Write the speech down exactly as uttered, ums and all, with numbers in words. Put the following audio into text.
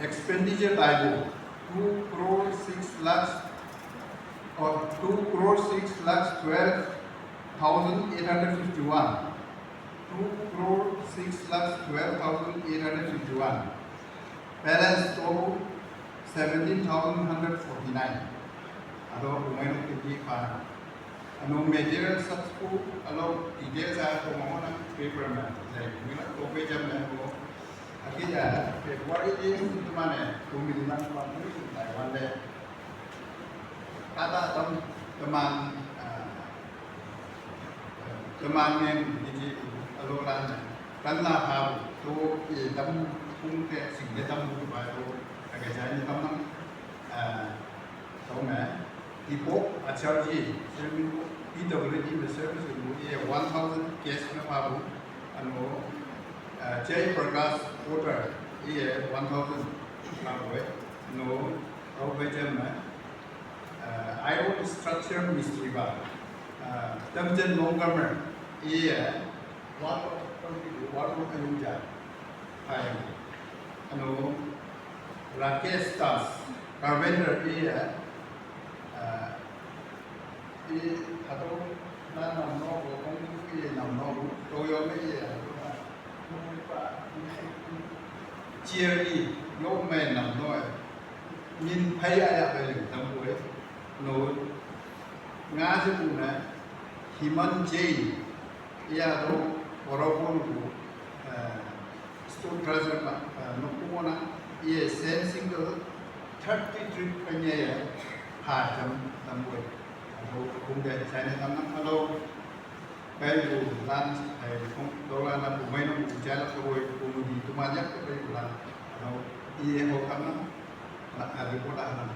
Expenditure taibu two crore six lakhs or two crore six lakhs twelve thousand eight hundred fifty-one. Two crore six lakhs twelve thousand eight hundred fifty-one. Balance to seventeen thousand hundred forty-nine. Ado umai no kiti pa. Ano material subscribe alo details a to mo na paper ma. Like, mina ko pe jam na ko. Aki ya February di tu mana kumili na ko ni Taiwan de. Kata tam teman, ah, teman yang di alo ran kan la ha to ye tam kung te sing de tam bu ba to. Aga jai ni tam nam, ah, to me. Ipo Acharji, Chairman, P W D me service mu ye one thousand cash me pa bu. Ano, ah, Jai Prakash Porter ye one thousand la bu. No, to pe jam me. Uh, iron structure mistri ba. Uh, Tamjen Longkamer, iya, one of, one of Ayungja. Hai. Ano, Rakesh Das, carpenter, iya, uh, i, ato, na nam no, ko kong tu, iya, nam no, to yo me, iya, ato, na, mo pa, cheer i, yo me nam no, eh. Min phai aya bai ling tam boi. No. Nga se bu na Himan Jain. Iya to oro ko no bu. Eh, stone crusher ma, eh, no ko na. Iya sen single thirty trip pa nya ya. Ha tam tam boi. Ano kung de sai na tam nam hello. Bai bu lan, eh, kung do lan na bu mai no bu jala ko boi bu di tu ma yak ko bai bu lan. Ano iya ho tam nam. Nah, report ah, nah,